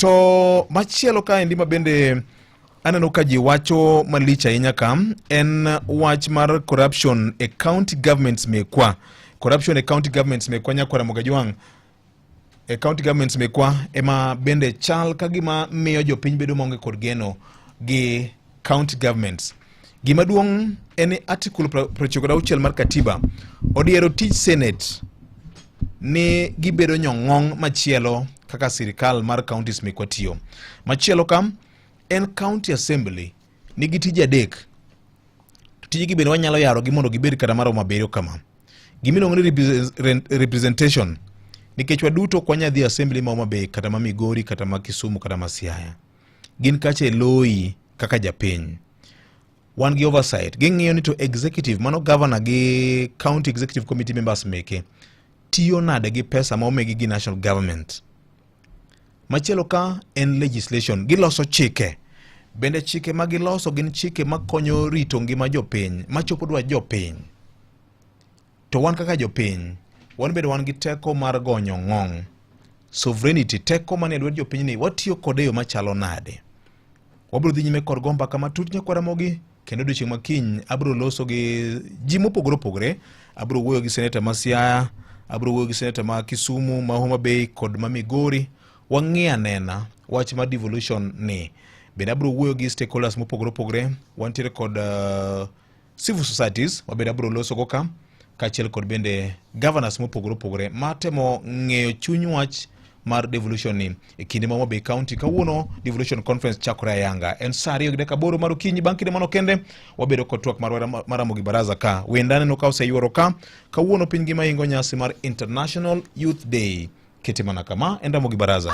To machielo kaendi ma bende aneno ka ji wacho malich ahinya ka en wach mar corruption e county governments mekwa. Corruption e county governments mekwa nyakwara Mogajwang' e county governments mekwa ema bende chal ka gima miyo jopiny bedo maonge kod geno gi county governments. Gima duong' en ni article 96 mar katiba odiero tij senate ni gibedo nyong'ong' machielo kaka sirikal mar counties mekwa tiyo. Machielo ka en county assembly nigi tije adek to tijegi bende wanyalo yarogi mondo gibed kata maromo abiriyo kama. Gimiluongo ni representation nikech waduto ok wanyal dhi assembly ma Homa Bay kata ma Migori kata ma Kisumu kata ma Siaya. Gin kacha e loyi kaka japiny. Wan gi oversight, ging'iyo ni to executive mano governor gi county executive committee members meke tiyo nade gi pesa ma omigi gi national government. Machielo ka en legislation, giloso chike. Bende chike ma giloso gin chike makonyo rito ngima jopiny, machopo dwach jopiny. To wan kaka jopiny, wan bende wan gi teko mar gonyo ng'ong'. Sovereignty, teko manie lwet jopiny ni watiyo kode e yo machalo nade? Wabiro dhi nyime kod go mbaka matut nyakwa Ramogi kendo odiochieng' ma kiny abiro loso gi ji mopogore opogore. Abiro wuoyo gi seneta ma Siaya, abiro wuoyo gi seneta ma Kisumu, ma Homa Bay kod ma Migori. Wang'i anena wach mar devolution ni. Bende abiro wuoyo gi stakeholders mopogore opogore. Wantiere kod civil societies mabende abiro loso go ka kaachiel kod bende governors mopogore opogore matemo ng'eyo chuny wach mar devolution ni e kinde ma Homa Bay County kawuono devolution conference chakore ayanga en saa 2:08 mar okinyi bang' kinde mano kende wabedo kod twak marwa mar Ramogi Baraza ka wenda aneno ka oseyuoro ka kawuono piny ngima ingo nyasi mar International Youth Day kete mana kama en Ramogi Baraza.